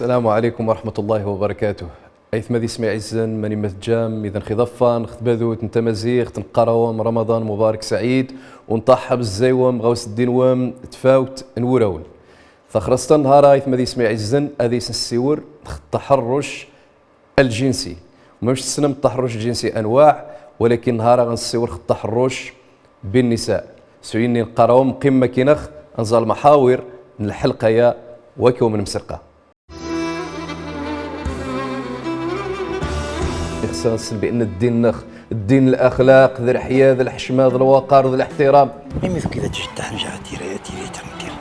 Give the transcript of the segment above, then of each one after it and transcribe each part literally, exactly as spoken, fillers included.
السلام عليكم ورحمة الله وبركاته. Aytma d yessma iɛizzen, mani ma tejjam, idan x iḍeffan, x tbadut n tamaziɣt, nqqar-awem Ramaḍan mubarek saɛid, u nṭaḥ bezzay-wem ɣawes ddin-wem, tfawt n wurawen. Taxrest n nnhar-a, aytma d yessma iɛizzen, ad is nessiwel x ttaḥerruc aljinsi. Mamec tessnem ttaḥerruc aljinsi anwaɛ, walakin nnhar-a ɣa nessiwel x ttaḥerruc binnisa. S uyinni nqqar-awem qim makin-ax, ad nẓer lmaḥawir n lḥelqa-ya, wa k-iwmen mserqa. Ixṣṣa ad nessel bi anna ddin-nnex, ddin n laxlaq, d lḥya, d lḥecma, d lwaqar, d liḥtiram. Imi tebɣiḍ ad tjed taḥnjert ad tiri, ad tiri tamkir.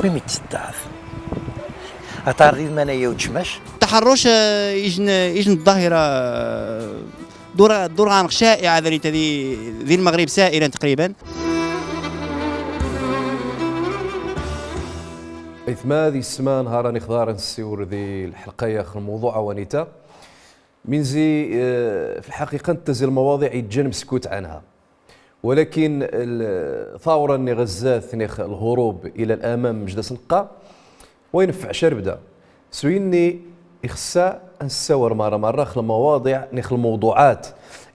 Imi tseddaɛt. Atar di lmana-ya ucmac. Taḥerruc, eh, ijn, ijn ḍḍahira, eh, Dur, dur ɣanɣ cai'a da rita di, di Lmeɣrib sa'iran taqriban. Aytma d yessma, nnhar-a nixḍar nessiwel di lḥelqa-ya x lmewḍuɛ-a wanita. Minzi, eh, f lḥaqiqa netta zi lmawaḍiɛ iǧǧan meskut ɛanha. Walakin l-, ṭawra-nni ɣezzat, nix lhurub ila lamam, mec da s-nqqa, wa ineffeɛ carbda. S uyinni ixṣṣa ad nessawel marra marra x lmawaḍiɛ, nix lmewḍuɛat,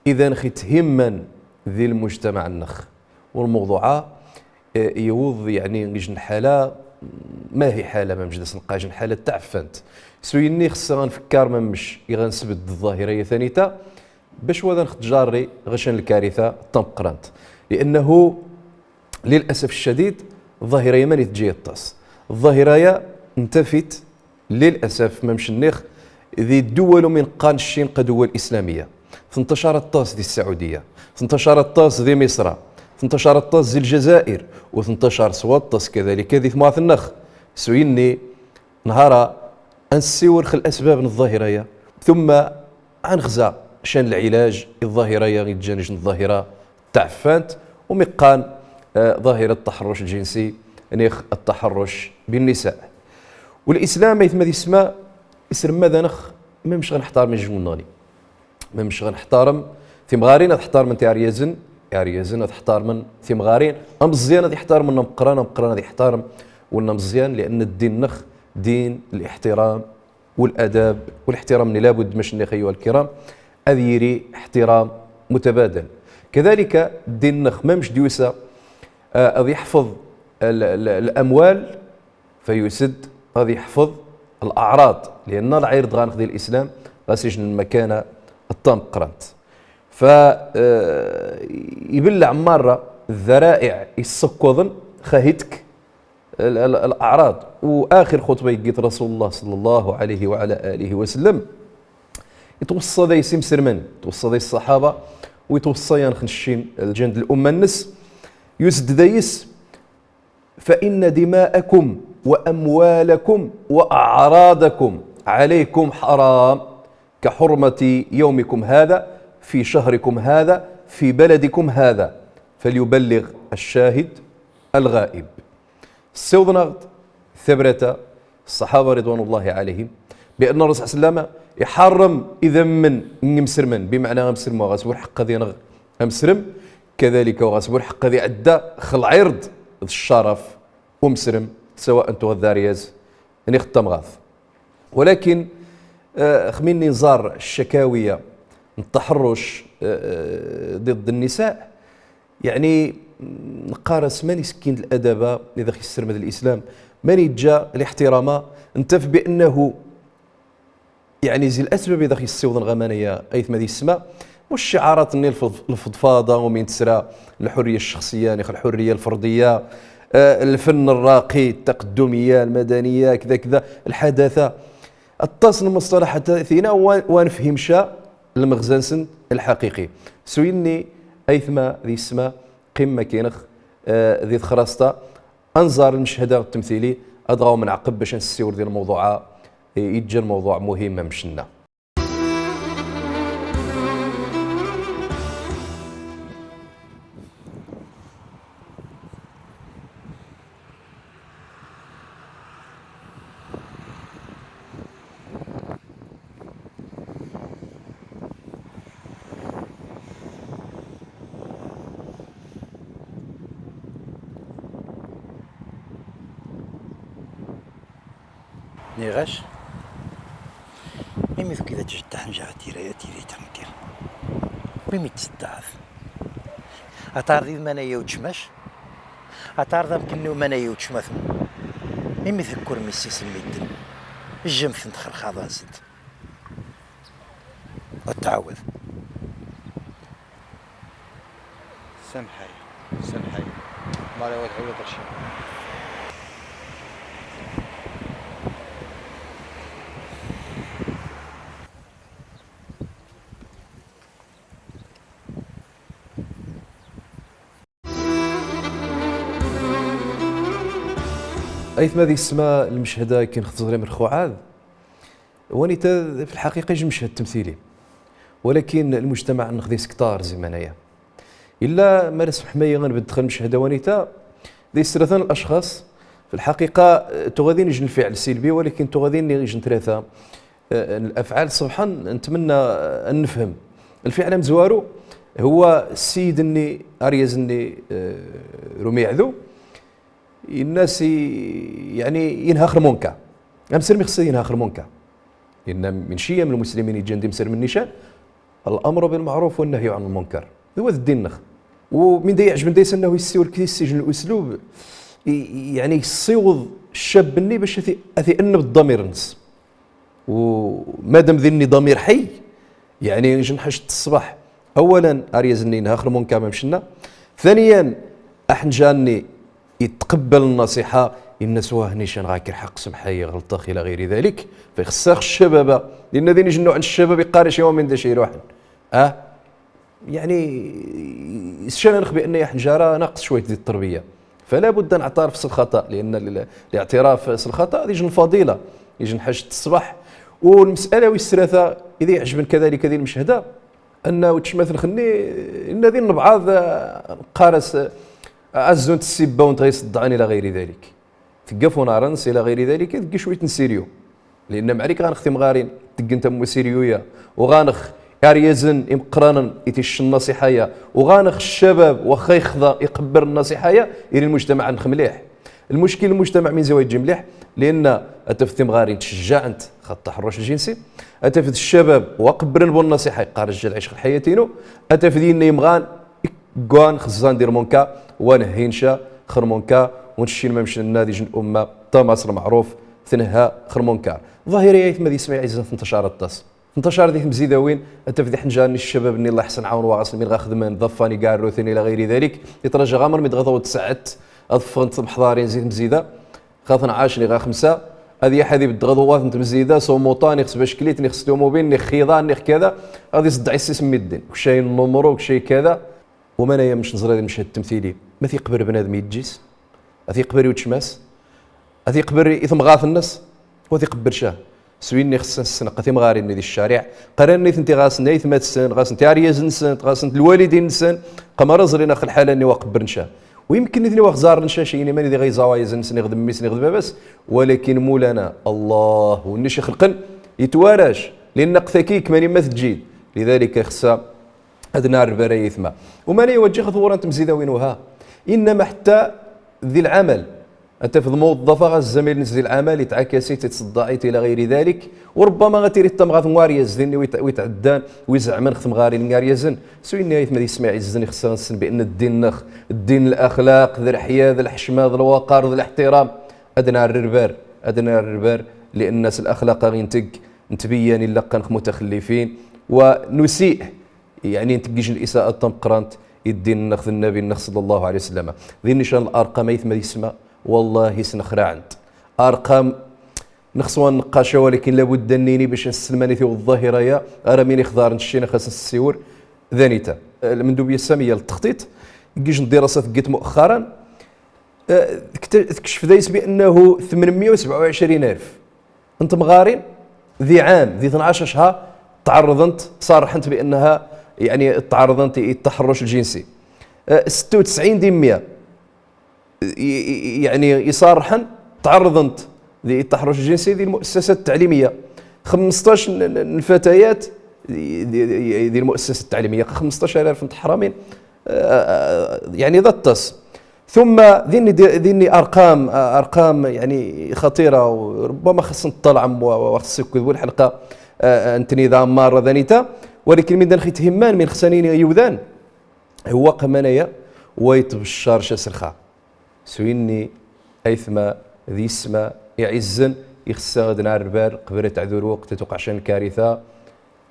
idan x ithimman di lmujtamaɛ-nnex. U lmewḍuɛ-a, eh, iwweḍ, yeɛni, ijn lḥala, ma hi lḥala, mamec da s-nqqa, ijn lḥala n tɛeffant. S uyinni ixṣṣa ad nfekkar mamec i ɣa nsbedd ḍḍahira-ya tanita, bac wa da nxettjarri ɣ ca n lkaritha tameqqrant. Li'annahu, lil'asaf ccadid, ḍḍahira-ya mani tejja aṭṭas. Ḍḍahira-ya ntafit, lil'asaf, mamec nniɣ, di ddwal umi nqqa ncci nqqa duwal islamiyya. Tenṭacar aṭṭas di Ssaɛudiyya, tenṭacar aṭṭas di Miṣra, tenṭacar aṭṭas di Ljazair, u tenṭacar s waṭṭas kadalika di tmurt-nneɣ. S uyinni, nnhar-a, ad nessiwel x lasbab n ḍḍahira-ya, tumma ad nexza ca n lɛilaj i ḍḍahira-ya iǧǧan ijn ḍḍahira taɛeffant, umi qqan, eh, ḍahira n ttaḥerruc aljinsi, nix ttaḥerruc binnisa. U lislam, aytma d yessma, islem-aneɣ mamec ɣa nḥtarem ijnun-nneɣni. Mamec ɣa nḥtarem timɣarin, ad ḥtarmen tiɛeryazen, iɛeryazen ad ḥtarmen timɣarin, ameẓyan ad iḥtarem win ameqqran, ameqqran ad iḥtarem win ameẓyan, li'anna ddin-nneɣ din n liḥtiram u ladab, u liḥtiram-nni labudd, mamec nniɣ, ayyuha lkiram, ad yili iḥtiram mutabadal. Kadalika, ddin-nneɣ mamec d-yusa, ah, ad iḥfeḍ l-, l-, lamwal, fa yused ad iḥfeḍ laɛraḍ, li'anna lɛirḍ ɣa-nneɣ di lislam ɣas ijn lmakana tameqqrant. Fa, eh, ibelleɛ marra ddara'iɛ issekkḍen xa hitk l-, l-, laɛraḍ. U axir xuṭba iggit Rasulullah ṣalla Llahu ɛalayhi wa ɛala alihi wa sallam, itweṣṣa dayes imesrmen, itweṣṣa dayes ṣṣaḥaba, u itweṣṣa-yaneɣ ncci, lǧan d lumma-nnes, yused dayes: فإن دماءكم وأموالكم وأعراضكم عليكم حرام كحرمة يومكم هذا في شهركم هذا في بلدكم هذا فليبلغ الشاهد الغائب. Ssiwḍen-aɣ-d tabrat-a ṣṣaḥaba ridwanullahi ɛalayhim, bi anna Rasul ṣalla Llahu ɛalayhi wa sallam iḥarrem idammen n imesrmen, bimeɛna amesrem uɣ as bu lḥeqq ad ineɣ amesrem, kadalika uɣ as bu lḥeqq ad iɛedda x lɛirḍ d ccaraf umesrem, sawaء tuɣa d aryaz nix d tamɣart. Walakin, eh, xmi nni nẓar ccakawi-ya n ttaḥerruc, eh, eh, ضد النساء, yeɛni, neqqar-as mani sekkin d ladab-a i dax issermed lislam, mani yeǧǧa liḥtiram-a, ntaf bi annahu, yeɛni, zi lasbab i dax issiwḍen ɣ aman-aya, aytma d yessma, wa cciɛarat-nni lfeḍ-, lfeḍfaḍa umi ntesra lḥurriya ccexṣiyya, nix lḥurriya lferḍiyya, eh, lfenn rraqi, ttaqeddumiyya, lmadaniyya, kda, kda, lḥadatha. Aṭas n lmuṣṭalaḥat-a tina wa, wa nefhim ca lmexza-nsen lḥaqiqi. S uyinni, aytma d yessma, qqim makin-aɣ, eh, di texraṣt-a, ad nẓar lmeched-a ttemtili, ad ɣawem nɛeqqeb bac ad nessiwel di lmewḍuɛ-a, eh, iǧǧa lmewḍuɛ muhim mamec nna. Nniɣ-as, imi tukiḍ ad tjed taḥenjart tira-ya tiri txemtir. Imi tseddaɛt. Aṭar d imanaya učmac. Aṭar d amkenni umanaya učmaten. Imi tekkur mi ssisen midden. Jjem-tent xelxaḍ-nsent. Ad tɛawed. Samḥay, samḥay. Mara wa tɛiwed action. Aytma d yessma, lmeched-a akken xtẓrim lxuɛad, wanita fi lḥaqiqa ij meched temtili, walakin lmujtamaɛ nnex d isektar ziman aya. Illa ma ra semḥem-ayi ad nbeddel lmeched-a wanita, d yesratan lacxaṣ, fi lḥaqiqa, eh, tuɣa din ij lfiɛl silbi, walakin tuɣa din ij tlata, eh, lafɛal ṣebḥan, netmenna, eh, ad nefhem. Lfiɛl amezwaru huwa ssiyid-nni, aryaz-nni, eh, Rumi Ɛdu, inna-s i, yeɛni, inha xer munkar. Amesrem ixeṣṣ ad inha xer munkar. Inna min ciyam lmuslimin iǧǧan d imesrem nnican, الأمر بالمعروف والنهي عن المنكر. D wa d ddin-nnex. U min da iɛejben dayes annahu yessiwel kdi s ijjen uslub, i, i, yeɛni yessiweḍ ccab-nni bac ad t-, ad t-iɛenneb ddamir-nnes. U madam dinni ddamir ḥey, yeɛni ij nḥac ṣṣbeḥ, awalan, aryaz-nni inha xer munkar ma mec-nna. Thaniyan, aḥenjar-nni itqebbel nnaṣiḥa, inna-s wah nnican ɣa-k lḥeqq, semḥ-ayi ɣelṭeɣ ila ɣiri dalik, fa ixeṣṣ-aɣ ccabab-a, inna din ij nnuɛ n ccabab iqqar-ac i wa min da c-iruḥen. Ah? Yeɛni, s-ccan-nnex bi anna aḥenjar-a naqes cwayt di tterbiya. Fala budda ad neɛtaref s lxaṭa, lianna l-, l-, liɛtiraf s lxaṭa d ij n lfaḍila, ij n ḥajet ṣṣbeḥ. U lmes'ala wis tlata, i d iɛejben kadalika di lmeched-a, anna ucmat nnex-nni, inna din lebɛaḍ, ah, neqqar-as, ah, azzunt ssibba-went ɣa iṣeddɛen ila ɣiri dalik. Tegga f unar-nnes ila ɣiri dalik, tegga cwayt n sérieux. Lianna mɛrik ɣa-nnex timɣarin teggent am usérieux-ya, u ɣa-nnex aryazen imeqqranen iticcen nnaṣiḥa-ya, u ɣa-nnex ccabab waxxa ixḍa iqebber nnaṣiḥa-ya, ila lmujtamaɛ nnex mliḥ. Lmuckil lmujtamaɛ min zi wa iǧǧi mliḥ, lianna ad tafed timɣarin tcejjaɛent xa ttaḥerruc lǧinsi, ad tafed ccabab wa qebbren bu nnaṣiḥa iqqar rjal ɛic xer lḥayat-inu, ad tafed inna imɣan Gwan xezzan dir munkar, wa nehhin ca xer munkar, u nccin ma mec-nna d ij n umma, Tamas Lmeɛruf, tnehha xer munkar. Ḍahira-ya aytma d yessma iɛizzen tenṭacar aṭas. Tenṭacar di tmezidawin, ad tafed iḥenjar-nni ccabab-nni, Allah ḥsen ɛawen wa ɣas min ɣa xedmen, ḍaffan igarruten ila ɣiri dalik, itraǧa ɣa mer mi d ɣa tawḍ tsaɛet, ad ffɣen temḥḍarin zi tmezida, xa tnɛac neɣ xa xemsa, ad yaḥ ad ibedd ɣa tawḍ n tmezida, s umuṭa, neɣ s baceklit, neɣ s tumubin, neɣ x iḍan, neɣ kada, ad iṣeddeɛ issi-s n midden. Kcay n numru, kcay kada. Umanaya mec neẓra di lmeched temtili, ma t-iqber bnadem i lǧis, ad t-iqber i ucmas, ad t-iqber i temɣart-nnes, u ad t-iqber ca. S winni xeṣṣan ssneq timɣarin-nni di ccariɛ, qran-iten-i ɣasen aytmaten-nsen, ɣasen aryazen-nsen, ɣasen lwalidin-nsen, qamar ad ẓrin ax lḥala-nni wa qebbren ca. U yemken nitni wa xẓaren ca, cayni mani di ɣa iẓawayazen-nsen, iɣ d mmi-s, iɣ d baba-s, walakin Mulana, Allah, u nnic ixelqen, itwarac, lianna qtakik mani ma tǧid. Lidalika ixeṣṣa ad nɛerreb ar aytma. U mani iwaǧǧix ɣa tawwura n tmezidawin uha. Innama ḥetta di lɛamal. Ad tafed muwaḍḍafa ɣa zzamil-nnes di lɛamal, itɛakas-it, itṣeddaɛ-it ila ɣiri dalik. U rebbama ad tiri d tamɣart n waryaz dinni wi t-, wi tɛeddan, wi zeɛmen ɣ temɣarin n aryazen. S winni aytma d yessma iɛizzen ixeṣṣa ad nessen bi anna ddin-nnex, ddin n laxlaq, d lḥya, d lḥecma, d lwaqar, d liḥtiram. Ad nɛerreb ar, ad nɛerreb ar, lianna s laxlaq-a ɣa nteg, ntbeyyan illa qqan-nnex mutaxellifin, wa nusiɛ. Yeɛni nteggej lisaat tameqqrant i ddin-nnex d nnabi-nnex ṣalla Llahu ɛalayhi wa sallam. Di nnican larqam aytma d yessma, wallahi snexraɛen-t. Arqam nexṣ wa nneqqaca, walakin labudda ad nini bac ad nessen mani tiweḍ ḍahira-ya, ara min ixḍaren cci-nnex xas nessiwel d anita. Lmendubiyya ssamiyya littexṭiṭ, tteggej n ddirasa teggent mu'axxaran, eh, tekta-, tekcef dayes bi annahu tmenmeyya u sebɛa u ɛecrin alef n temɣarin di ɛam, di tnac acḥar, tɛerrḍent, ṣarrḥent bi annaha, yeɛni, tɛerrḍent i ttaḥerruc ljinsi. Eh, setta u tesɛin di meyya, i, i, i, yeɛni, iṣarrḥen, tɛerrḍent di ttaḥerruc ljinsi di lmu'assasat ttaɛlimiyya. Xemsṭac n, n, n lfatayat di, di, di, di lmu'assasat ttaɛlimiyya, xemsṭac alaf n teḥramin, eh, yeɛni, d aṭas. ثم ذيني دي-، ذيني أرقام، آه، أرقام يعني خطيرة، وربما خصنا نطلع م-، و-، و-، وخص كذ الحلقة، آه، آه، نتني ذا مرة ذانيتا، ولكن من دان خيت همّان من خصنيني يوذان هو قمنايا ويتبشر شاسلخا. سويني أيثما ذي اسما يعزن يخسا غدنا الربال قبل تعذر وقت توقع شان كارثة.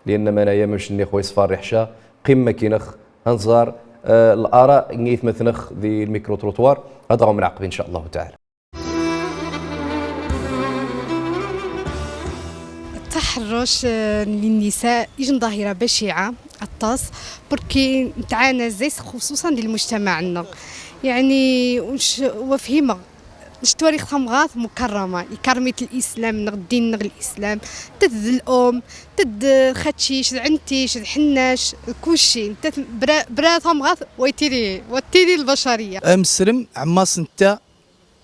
لأن منايا مش نيخ ويصفار رحشة قمة كينخ أنظار، آه، الآراء نيث مثنخ ذي الميكرو تروتوار. هذا غو ملعقب إن شاء الله تعالى. التحرش، آه، للنساء يجن ظاهرة بشعة، الطاس، بركي نتعانى زيس خصوصًا للمجتمع عندنا. يعني، وش، وفهمة، نشتوري خمغات مكرمة، يكرمت الإسلام، نغ الدين، نغ الإسلام، تد الأم، تد خدشيش، عنتيش، حناش، كلشي، تد برا، برا ثمغات، ويتيري، وتيري البشرية. أمسرم عماس نتا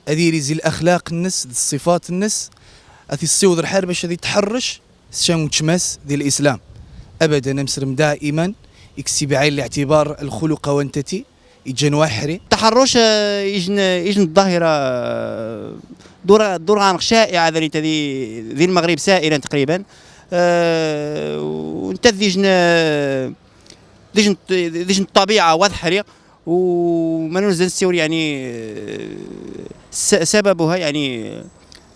أدي ريزي الأخلاق النس، الصفات النس، أثي السيوض الحال باش أدي تحرش، شان وتشماس دي الإسلام. أبدًا، أمسرم دائمًا يكسي بعين الاعتبار الخلق وانتتي، يجن واحري. التحرش، آه، يجن، يجن الظاهرة، آه، دور، دور غانغ شائعة ذريت ذي، ذي المغرب سائرًا تقريبًا. آه، وانت ذي جن، ذي جن، ذي جن الطبيعة واضحري. وما ننزل السور، يعني، س-، سببها، يعني،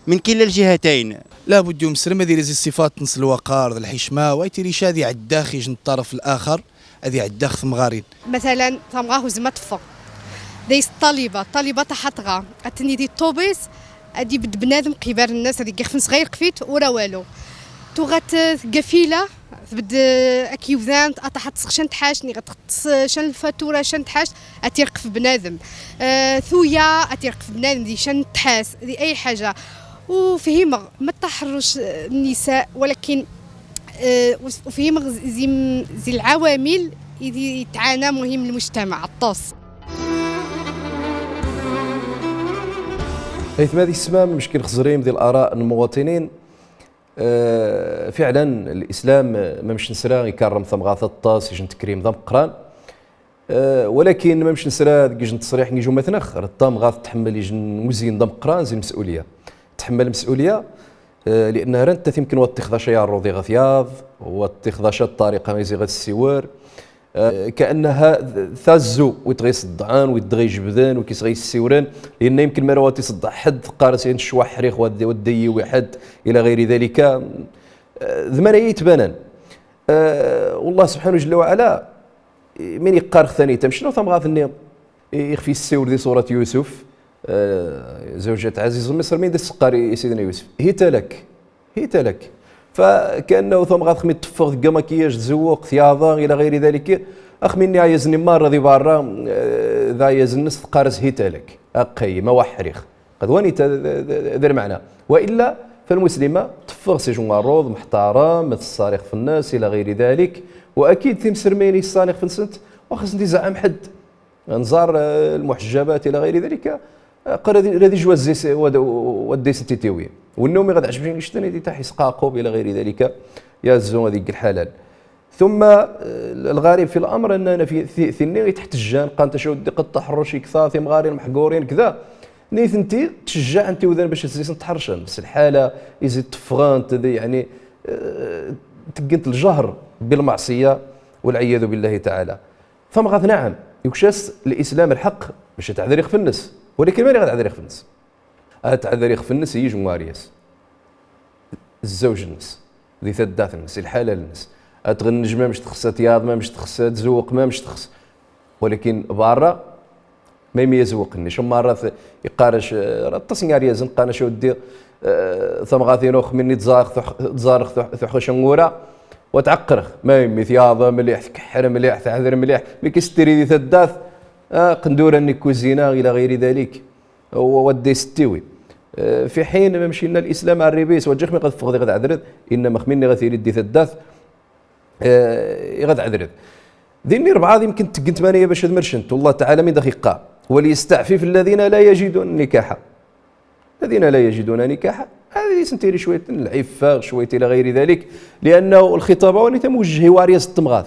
من كلا الجهتين. لا بد يوم سلم هذه لي صفات نص الوقار، الحشمة، ويتيري شادي عداخ يجن الطرف الآخر، هذه عداخ ثمغارين. مثلًا، ثمغاه زما تفغ. دايس الطالبة، الطالبة تحطغا. أتني دي الطوبيس، أدي بد بنادم قبال الناس، أدي قيخ فنس غير قفيت، ورا والو. تو غت قفيلة، تبد أكيوذان، أطاحت سخشن تحاشني، غت شن الفاتورة، شن تحاش، أتيرقف بنادم. آه، ثويا أتيرقف بنادم، دي شن تحاس، دي أي حاجة. وفهمغ ما تحرش النساء، ولكن، آه، وفهمغ زي، زي العوامل اللي تعانى مهم المجتمع الطاس. هيثما ذي السمام مشكل خزريم ذي الآراء المواطنين. آه، فعلًا الإسلام، آه، ما مش نسرا يكرم ثمغاث الطاس يجن تكريم ذا مقران. آه، ولكن ما مش نسرا ديك يجن تصريح نيجي جمعة نخر الطام غاث تحمل يجن وزين ذا مقران زي المسؤولية. تحمل المسؤولية، آه، لأن رنت يمكن واتخذ شيء الروضي غثياض، واتخذ شيء الطريقة ما يزيغ السوار. آه، كأنها ثازو ويتغي صدعان ويتغي جبدان وكيس غي السوران، لأن يمكن ما رواتي صدع حد قارس ين شواحريخ ود-، ودي واحد إلى غير ذلك. آه، ذمانا يتبانن. آه، والله سبحانه جل وعلا، من يقار ثاني تمشي لو ثم غاثني يخفي السور دي سورة يوسف، آه، زوجة عزيز مصر، من دي السقاري سيدنا يوسف. هي تلك. هيت لك. فكأنه ثم غتخمي تفغ ديك مكياج تزوق ثياضة إلى غير ذلك. أخميني عيزني مارة ذي بارا، آه، ذا يزنس تقارس هيت لك. أقي، ما وحريخ. قد واني ت-، ذ-، ذ-، ذا المعنى. وإلا فالمسلمة تفغ سجن الروض محترم، ما تصارخ في الناس إلى غير ذلك. وأكيد تمسرميني الصانخ في السنت، وخصني زعم حد. نزار، آه، المحجبات إلى غير ذلك، آه، قال هذه، هذه جواز زيس-، ود-، وديس تيتيوي. والنومي غاد عجبني نشتني دي تاع يسقاقوب إلى غير ذلك، يا الزوم هذيك الحلال. ثم، آه، الغريب في الأمر أننا في، في، في النية تحت الجان، قانت شو دي قد تحرش كثار، في مغاري المحقورين كذا. نيت انت تشجع انت وذن باش تزيس تحرشن، بس الحالة يزيد تفغان تدي، يعني، آه، تقنت الجهر بالمعصية والعياذ بالله تعالى. ثمغات نعم، يكشاس الإسلام الحق باش تعذر يخفنس، ولكن ماني غتعذر يخفنس؟ تعذر يخفنس يجي مواريس، الزوج النس، ذي ثدات النس، الحلال النس، أتغنج ما مش تخس، تياض ما مش تخس، تزوق ما مش تخس. ولكن بارا ما يمي يزوقني. شو مرات يقارش، آه، راه تصنع ريازن قانا شو دي، آه، ثمغاتي نوخ مني تزارخ ثح-، تزارخ ثح-، ثحوش نغورا وتعقرخ. ما يمي ثياضة مليح، تكحر مليح، تعذر مليح، مي كيستري دي ثداث، آه، قندورة ني كوزينة إلى غير ذلك. و-، ودي ستيوي. آه، في حين ما مشينا الإسلام على الريبيس، وجهك ما قد فقد غد عذرت، إنما خميني غثيري دي ثداث، آه، غد عذرت. ذي النير بعض يمكن تقنت مانيا باش هاد مرشنت، والله تعالى من داخل قا: "وليستعفف الذين لا يجدون نكاحا". الذين لا يجدون نكاحا، هذه سنتيري شوية العفة، شوية إلى غير ذلك، لأنه الخطاب هو نتا موجه واريز الطمغات.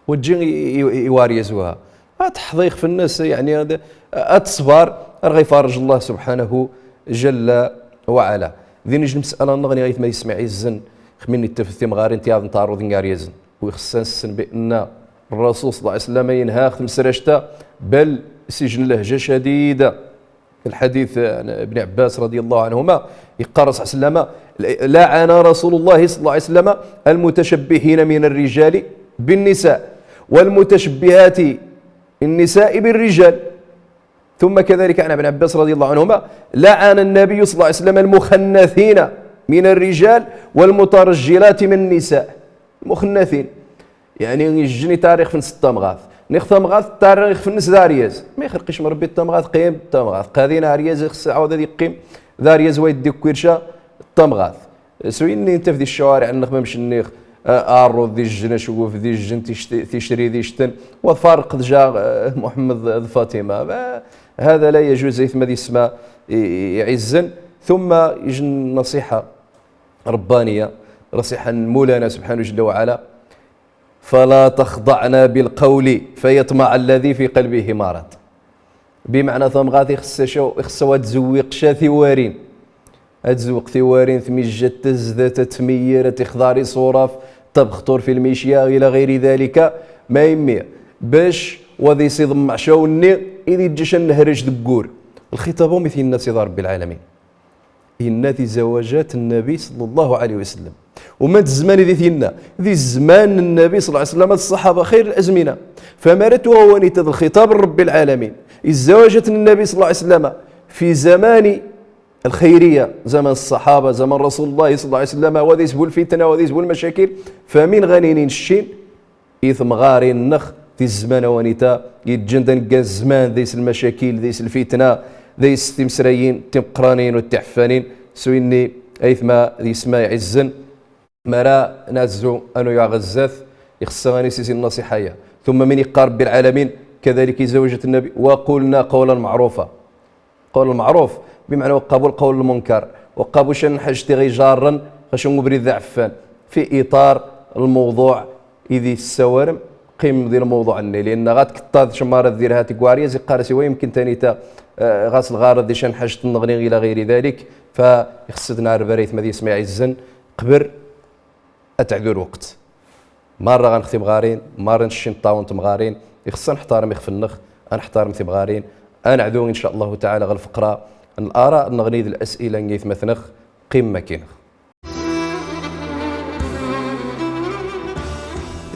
وتجي ي-، ي-، يواريزوها. Ad teḥḍi ixef-nnes, yeɛni, ad, ad teṣber, ar ɣa ifarrej Llah subḥanahu jalla wa ɛala. Din ij lmes'ala nneɣni, aytma d yessma iɛizzen, xmi nittafet timɣarin tiyaḍ n taɛruḍin gar yiryazen. U ixeṣṣ ad nessen bi anna Rrasul ṣalla Llahu ɛalayhi wa sallam yenha ɣef tmesrajt-a, bal s ij n lehja cadidah. Lḥadit, eh, n Ibn Ɛebbas radi Llahu ɛanhuma, iqqar ṣalla Llahu ɛalayhi wa sallam: لعن رسول الله صلى الله عليه وسلم المتشبهين من الرجال بالنساء والمتشبهات النساء بالرجال. ثم كذلك عن ابن عباس رضي الله عنهما: لعن النبي صلى الله عليه وسلم المخنثين من الرجال والمترجلات من النساء. المخنثين. Yeɛni, ijjen itarra ixef-nnes d tamɣart. Niɣ tamɣart tarra ixef-nnes d aryaz. Ma ixelq-ikem Rebbi d tamɣart, qqim d tamɣart. Qadin aryaz, ixeṣṣ iɛawed ad iqqim d aryaz, wa yeddi deg wirca d tamɣart. S winni nettaf di ccawariɛ-nneɣ, ma mec nniɣ, a-, aɛerruḍ d ijjen, acegguf d ijjen, tict-, ticri d ijten, wa tfarreq dja, eh, Muḥemmed d Fatima. Ma, hada la yajuz, aytma d yessma i-, i-, iɛizzen. Tumma ijjen nṣiḥa ṛebbaniya, nṣiḥa n Mawlana subḥanahu jalla wa ɛala: فلا تخضعن بالقول فيطمع الذي في قلبه مرض. Bimeɛna tamɣart ixeṣṣ acu, ixeṣṣ-aw ad tzewwiq ca tiwarin. Ad tzewwiq tiwarin, tmijja, tazdat, ad tmeyyir, ad tixḍer iṣuraf, tabexṭurt fi lmicya, ila ɣiri dalika. Ma yemmi, bac wa d isiḍemmeɛ ca wenni, i d iǧǧa ca nnehrij deg wur. Lxiṭab umi t-yenna Sidi Ṛebbi lɛalamin. Yenna-t i zawajat Nnabi ṣalla Llahu ɛalayhi wa sallam. U ma d zzman i di t-yenna? Di zzman n Nnabi ṣalla Llahu ɛalayhi wa sallam, d ṣṣaḥaba xayr al-azmina. Fa ma ara tuɣa wanita d lxiṭab n Ṛebbi lɛalamin, i zawajat Nnabi ṣalla Llahu ɛalayhi wa sallam fi zamani lxayriya, zaman ṣṣaḥaba, zaman Rasul Llah ṣalla Llahu ɛalayhi wa sallam, wa d isbu lfitna, wa d isbu lmacakil, fa min ɣa nini n ccin, i temɣarin-nneɣ tizzman a wanita, yeǧǧan d aneggan zzman, dayes lmacakil, dayes lfitna, dayes timesrayin timeqqranin u tiɛeffanin, s winni aytma d yessma iɛizzen, mi ara nazzu ad nuyaɣ ɣer zdat, ixeṣṣ-aɣ ad nissin nnaṣiḥa-ya. Tumma min iqqar Ṛebbi lɛalamin, kadalik i zawajat Nnabi: وقلن قولا معروفا. Qawl lmeɛruf, bimeɛna wa qabul qawl lmunkar, wa qabul ca n lḥajet i ɣ-ijarren ɣer ca n ubrid d aɛeffan, fi iṭar lmewḍuɛ i d-tessawalem, qqim di lmewḍuɛ-nni, lianna ɣa tkeṭṭad cemma ara tdir hat deg uɛryaz, iqqar-as i wa yemken tanita, eh, ɣas lɣareḍ di ca n lḥajet nneɣni ila ɣiri dalik, fa ixeṣṣ ad nɛerber aytma d yessma iɛizzen, qbel ad teɛdu lweqt. Marra ɣa neɣ timɣarin, marra ncci neṭṭawen timɣarin, ixeṣṣ ad neḥtarem ixef-nneɣ, ad neḥtarem timɣarin, ad neɛdu, in ca Llahu taɛala, ɣer lfeqra n l'ara nneɣni d l'as'ila n yaytmaten-nneɣ, qqim makineɣ.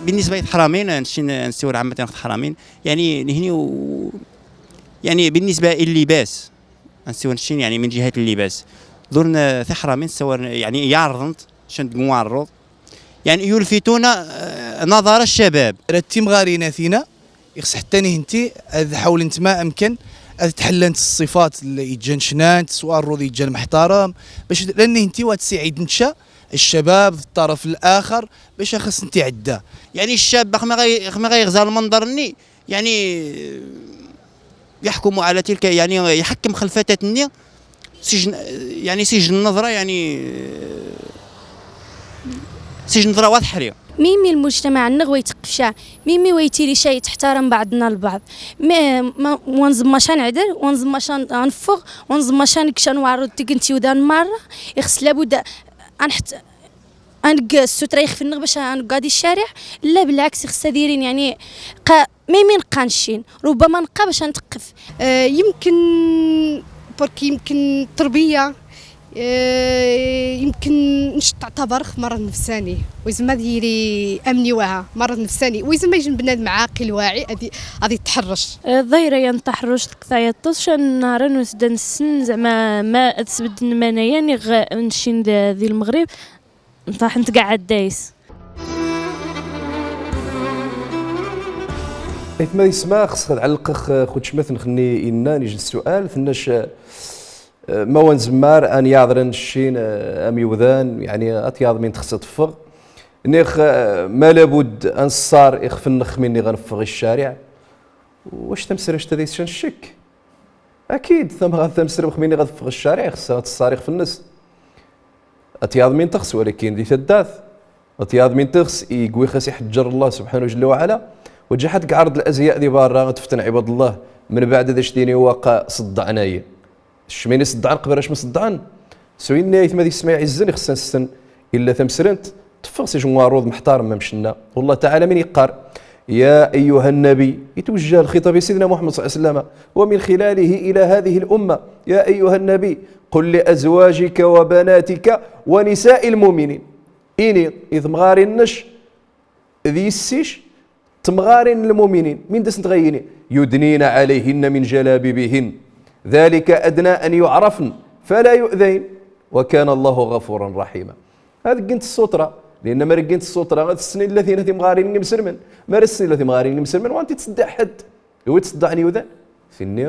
بالنسبة للتحرامين، نشتي نسول عامة في التحرامين. يعني، نهني و-، يعني، بالنسبة للباس، نسول نشتي، يعني، من جهة اللباس. دورنا تحرامين، سواء، يعني، يعرضنت، شن تقوم عرض. يعني يلفتون، آه، نظر الشباب. Rad timɣarin a tina, ixeṣṣ ḥetta nihenti ad ḥawlent ma amkan ad tḥellent ṣṣifat lli iǧǧan cnant, s warruḍ iǧǧan meḥtarem, bac llan nihenti wa tessiɛident ca الشباب d الطرف الآخر bac a xas-tent-iɛedda. يعني الشاب خمي غي-، خمي غيغزى المنظر-nni، يعني يحكم على تلك، يعني يحكم خ الفتاة-nni سجن، يعني سجن النظرة، يعني سجن النظرة واضح عليه. Mimi lmujtamaɛ-nneɣ wa iteqqef ca, mimi wa itili ca iteḥtarem baɛḍna lbaɛḍ. Ma, ma, wa nẓemma ca nɛder, wa nẓemma ca n-, nffeɣ, wa nẓemma ca nekk ca nweɛreḍ tigent iwdan marra, ixeṣṣ labud a nḥet-, a negg ssutra ixef-nneɣ bac a negg ɣa di ccariɛ. La, belɛeks, ixeṣṣ ad irin, yeɛni, qa-, mimi neqqa ncci, ربما neqqa bac a nteqqef. آه، يمكن، برك يمكن التربية، آه، يمكن نش تعتبر خ مرض نفساني، ويزم هذا يري أمني وها مرض نفساني، ويزم يجن بنادم عاقل واعي أدي، أدي يتحرش. آه، ظاهرة ين تحرش كثاية طش نهار نوسدن السن زعما ما تسبد المنايا نغ نشين ذي المغرب. Nṭaḥ ntqeɛɛed dayes. Aytma d yessma, xeṣṣ ad ɛellqeɣ, eh, xud cmatnex-nni innan, ij n ssual, tenna-c, eh, ma wa nzemmar a nyaḍr ad nccin, eh, am iwdan, yeɛni, ad t-yaḍ min texṣ ad teffeɣ. Niɣ, eh, ma labud ad nṣṣar ixef-nneɣ min niɣ ad neffeɣ i ccariɛ. Wac tamesract-a dayes ca n ccekk? Akid, tamɣart tamesrabxt mi niɣ ad teffeɣ ccariɛ, xeṣṣa ad tṣṣar ixef-nnes. Ad t-yaḍ min texṣ, walakin di taddart. Ad t-yaḍ min texṣ, igwi xas iḥeǧǧer Llah subḥanahu jalla wa ɛala. Wajja ḥad gɛarḍ lazya di barra, ad tften ɛibad Llah, mbeɛd ad ac-tini waqa ṣeḍḍɛen-ayi. Tecmin iṣeḍḍɛen qbel ac-m ṣeḍḍɛen. S winna aytma d yessma iɛizzen, ixṣṣan ssnen illa tamsrent teffeɣ s ijenwaṛuḍ meḥtarem mamec-nna. Wallah taɛala min iqqar: يا أيها النبي, itwejjah lxiṭab i Sidna Muḥemmed ṣalla Llahu ɛalayhi wa sallam, ومن خلاله إلى هذه الأمة: يا أيها النبي، قل لأزواجك وبناتك ونساء المؤمنين. Ini i temɣarin-nnek d yessi-k, temɣarin n lmuminin, min da sent-ɣa yini: يدنين عليهن من جلابيبهن ذلك أدنى أن يعرفن فلا يؤذين وكان الله غفورا رحيما. Ad ggint ssutra, lianna ma ara ggint ssutra, ad ssnen illa tina timɣarin n imesrmen. Ma ara ssnen illa timɣarin n imesrmen, wa ant-ittṣeddiɛ ḥedd. Iwi ttṣeddaɛen yudan? Tinni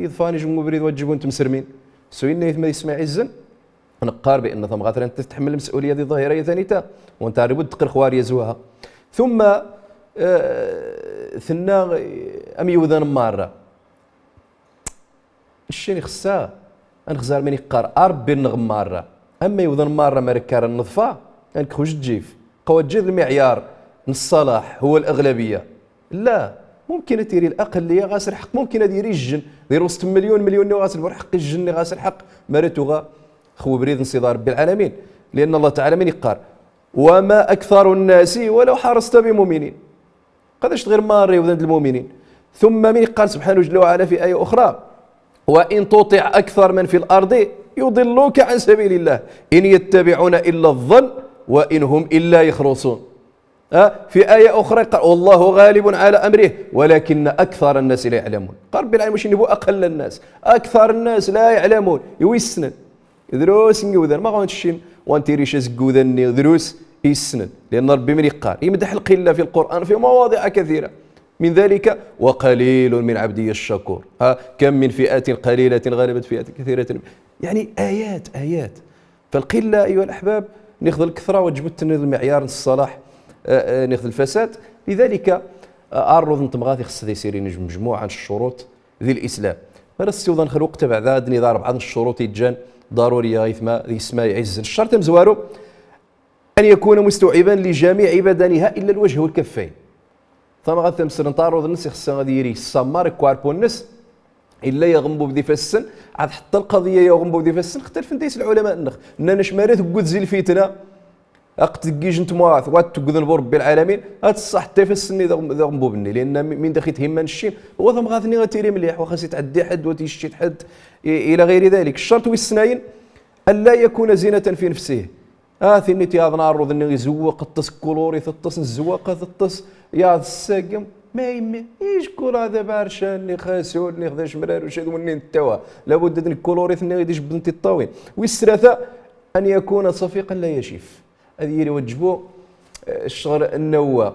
iḍfan ijen n ubrid wajjbun n tmesrmin. S winna aytma d yessma iɛizzen, neqqar bi anna tamɣart-nni tetḥemmel lmes'uliya di ḍḍahira-ya tanita, wa anta ara ibud teqqel xwar yazwaha. Tumma, eh, tenna, eh, am yudan marra. Ccin ixṣṣa ad nexzar min iqqar: A Ṛebbi-nneɣ marra. Am yudan marra, ma rekka ara nneḍfa, ad nekk xujǧif. Qawajjid lmiɛyar n ṣṣalaḥ huwa l-aɣlabiya. La, mumkin ad tiri l-aqalliya ɣas lḥeqq, mumkin ad yiri jjen, d irwes n melyun, melyun-nni ɣas lburḥeqq, jjen-nni ɣas lḥeqq, ma ara tuɣa xw ubrid n Sidi Ṛebbi lɛalamin. Lianna Allah taɛala min iqqar: وما أكثر الناس ولو حرصت بمؤمنين. Qad ac-tɣir marra iwdan d lmuminin. Tumma min iqqar subḥanahu jalla wa ɛala fi aya uxra: وإن تطع أكثر من في الأرض يضلوك عن سبيل الله إن يتبعون إلا الظن وإن هم إلا يخرصون. Ha? Fi aya uxra iqqar: والله غالب على أمره ولكن أكثر الناس لا يعلمون. Qal Ṛebbi lɛalamin: ماشي نبو أقل الناس، أكثر الناس لا يعلمون. Iwi ssnen. Drus n yiwdan, ma ɣa ncim, wa anta iric azeggudan-nni, drus i ssnen. Lianna Ṛebbi min iqqar, imdeḥ lqilla fi lqur'an fi mawaḍiɛ kathira. Min dalik: وقليل من عبادي الشكور. Ha, كم من فئة قليلة غلبت فئة كثيرة. Yeɛni, ayat, ayat. Falqilla, ayuha laḥbab, nixd lktra, wajbut-nni lmiɛyar n ṣṣalaḥ, eh, eh, nixd lfasad. Lidalika, eh, aɛerruḍ n temɣart ixṣṣ ad isir i mejmuɛa n ccuruṭ di lislam. Ma ara ssiwḍen xer lweqt, abeɛda ad d-nini rebɛa n ccuruṭ iǧǧan ḍaruriya, aytma d yessma iɛizzen. Ccerṭ amezwaru: أن يكون مستوعبا لجميع بدنها إلا الوجه والكفين. Tamɣart tamesrent, aɛerruḍ-nnes ixṣṣa ad yiri yessammar akk aɛerpun-nnes, illa aɣenbub d ifassen. Ɛad ḥetta lqaḍiya n uɣenbub d ifassen xtalfen deg-s lɛulama-nneɣ. Nnan-ac ma ara teggud zi lfitna, aqt deg yij n tmurt, wa teggud n bu Ṛebbi lɛalamin, ad tṣaḥ ḥetta ifassen-nni d aɣen-, d aɣenbub-nni, lianna mi-, min daxi thimma n ccin, wa tamɣart-nni ad tili mliḥ, wa xas itɛeddi ḥedd, wa t-iccit ḥedd, i-, ila ɣayri dalik. Ccerṭ wis snayen: أن لا يكون زينة في نفسه. Ah, tinni tiyaḍ n aɛerruḍ-nni izewweq, iṭṭes kulurit, iṭṭes n zzewwaqat, iṭṭes yaḍ ssagem. Ma yemmi, ijkul ad abarcan, nni xasul, nni xdac mraru, cad wenni n ttawa. Labud ad nekk kulurit-nni i d-ijebbden tiṭṭawin. Wis tlata: أن يكون صفيقا لا يشف. Ad yili wajbu, eh, ccɣel n nawwa.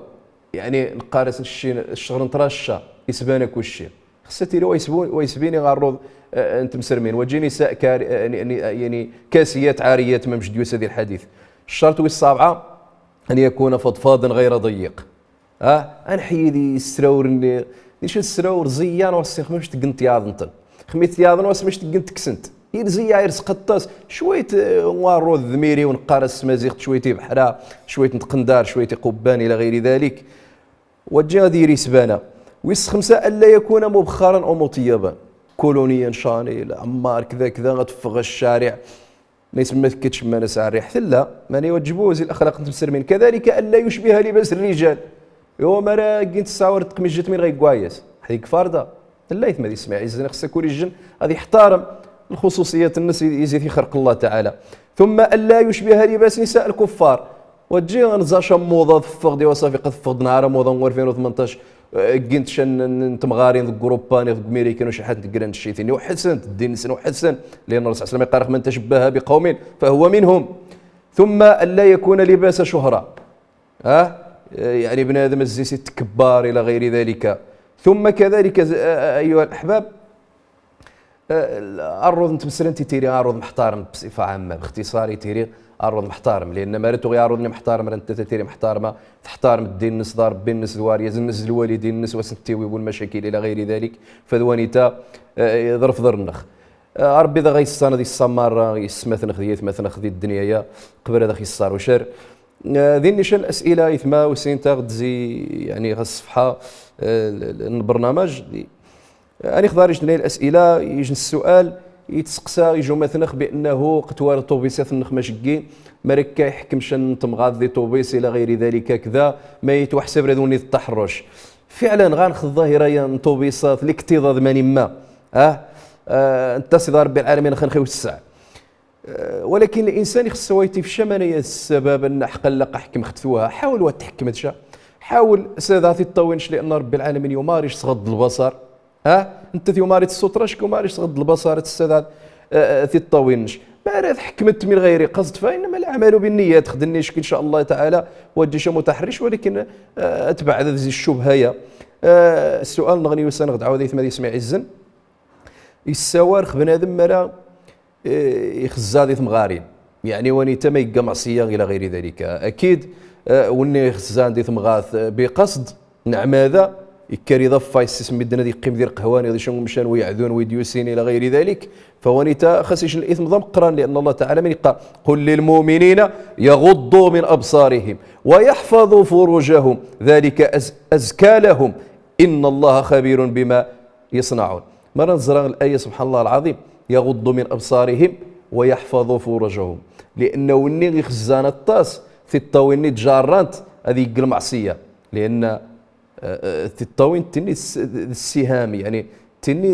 Yeɛni, neqqar-as ccin, ccɣel n tṛacca, isban akk cci. Xas ad tili wa isbu-, wa isbini aɛerruḍ, eh, n temsermin. Wa ǧin nisa kar-, eh, ni-, ni-, yeɛni, كاسيات عاريات, mamec d-yusa di lḥadit. Ccerṭ wis ṣṣabɛa: أن يكون فضفاضا غير ضيق. Ha? Ad nḥeyyid israwren-nni, d acu israwr ẓeyyan, wa s-, xmem-c tgent yaḍ-nten. Xmit yaḍ-nn, wa s-, mec tgent ksent. Irzi-ya irsq aṭas, cwayt, eh, n waṛṛud d miri, u neqqar-as s tmaziɣt, cwayt ibeḥra, cwayt n tqendar, cwayt iqubban, ila ɣayri dalik. Wa ǧi ad yiri isbana. Wis xemsa: ألا يكون مبخرا أو مطيبا. Kuluniya n Chanel, Ammar, kda, kda, ad teffeɣ ɣer ccariɛ. Ma yesma tekkat cemma-s ar rriḥ tella, mani wa ǧbu zi laxlaq n temsermin. كذلك ألا يشبه لباس الرجال. Iwa mara gint ssawar n tqmijjit min ɣa yegwayas. Ḥed yekfar da. Llayt ma d isma iɛizzen, ixṣṣ akk ur ijjen ad iḥtarem lxuṣuṣiyat-nnes i, i zi t-ixerq Allah taɛala. ثم ألا يشبه لباس نساء الكفار. Wa ǧi ad nẓa ca n muḍa teffeɣ-d, iwa ṣafi qad teffeɣ-d nhar amuḍa n alfin u tmenṭac, eh, ggint ca n, n, n temɣarin deg Urupa, neɣ deg Marikan, u ca ḥaǧ n tegrant cci-tin. Iweḥḥed-sent, ddin-nsen iweḥḥed-sen. Lianna Ṛṛasul ṣalla Llahu ɛalayhi wa sallam iqqar-aɣ: من تشبه بقوم فهو منهم. ثم ألا يكون لباس شهرة. Ha? Eh, yeɛni bnadem ad zis itkebbar ila ɣayri dalika. ثم كذلك, eh, eh, ayuha laḥbab, eh, aɛerruḍ n tmesrint itiri aɛerruḍ meḥtarem bṣifa ɛamma, bixtiṣar itiri aɛerruḍ meḥtarem, lianna mara tuɣi aɛerruḍ-nni meḥtarem, ra nettat itiri meḥtarema, teḥtarem ddin-nnes, d Ṛebbi-nnes, d waryaz-nnes, d lwalidin-nnes, wa s-ntiwib lmacakil ila ɣayri dalik, fad wanita, eh, d rrefḍer-nneɣ. Eh, Ṛebbi daɣ a yessan ad yessamar, eh, yessetma-tneɣ d yaytma-tneɣ di ddenya-ya, qbel ad aɣ-yessar ucar. آه، ذي النشان الأسئلة إثما وسين تاغد زي، يعني، غا الصفحة، آه، ال-، ال-، البرنامج. آه، أنا خضار يجن الأسئلة، يجن السؤال، يتسقسى، يجو مثنخ بأنه قتوار طوبيسات النخ مشقي، مركا يحكم شن تمغاض ذي طوبيس إلى غير ذلك كذا، ما يتوحسب رذوني التحرش. فعلًا غانخ الظاهرة يا طوبيسات الاكتظاظ ماني ما. أه؟ أه، أنت سيدي ربي العالمين خنخي والسع. آه، ولكن الإنسان يخص هو يتفشى من هي السبب أن حقا لقى حكم ختفوها. حاول وتحكم تشا. حاول سادة في الطوينش، لأن رب العالمين يمارش صغض البصر. ها؟ أنت يمارش السطرش، يمارش صغض البصر، تستدعى، آه، آه، في الطوينش. ما راه حكمت من غير قصد، فإنما الأعمال بالنيات. خدنيش إن شاء الله تعالى، وجيش متحرش، ولكن، آه، أتبع ذي الشبهة يا. آه، السؤال نغني وسان غد عاود يثمر يسمع عزن. يساوار خ بنادم مرا، إيه، يخزا دي ثمغارين. يعني ونيتا ما يقا معصية إلى غير ذلك. أكيد، آه، وني يخزان دي ثمغاث، آه، بقصد، نعم هذا، يكاري ضفا يسس مدنا دي قيم دي القهواني، دي شنو مشان ويعذون ويديوسين إلى غير ذلك. فونيتا خاص يشن الإثم ضم قران، لأن الله تعالى من يقال: "قل للمؤمنين يغضوا من أبصارهم ويحفظوا فروجهم ذلك أز-، أزكى لهم إن الله خبير بما يصنعون". مرة نزرع الآية سبحان الله العظيم: "يغضوا من أبصارهم ويحفظوا فروجهم". لأنه وني غي خزان الطاس في الطاوين ني تجارانت هذه يقل معصية. لأن، آه، آه، في الطاوين تني الس-، السهام، يعني، تني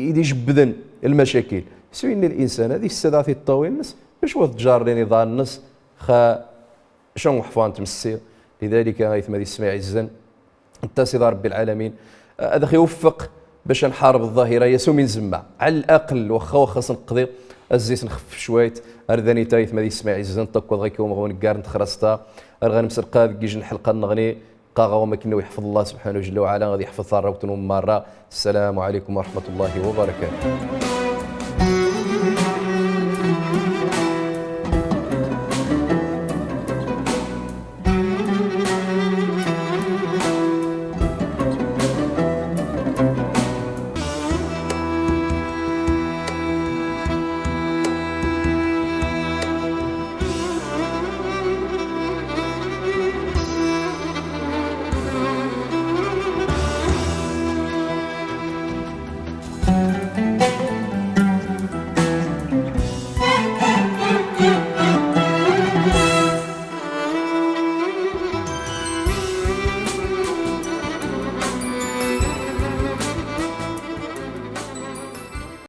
يدي جبدن المشاكل. سوي إن الإنسان هذه السدعة في الطاوين نس، باش وث جار لين يضان نس، خا شنو حفان تمسي. لذلك غيث ما دي السماع الزن، انت سيدي ربي العالمين، آه، هذا يوفق باش نحارب الظاهرة ياسو من زمة. على الأقل، واخا، واخا سنقضي، الزيت نخف شويت، أرداني تايث ما دي السماع الزن، تقوض غيكي ومغون كار نتخرستا، أرغان مسرقا، كيجن حلقة نغني، قاغا وما كنا يحفظ الله سبحانه جل وعلا، غادي يحفظ ثروة مرة. السلام عليكم ورحمة الله وبركاته.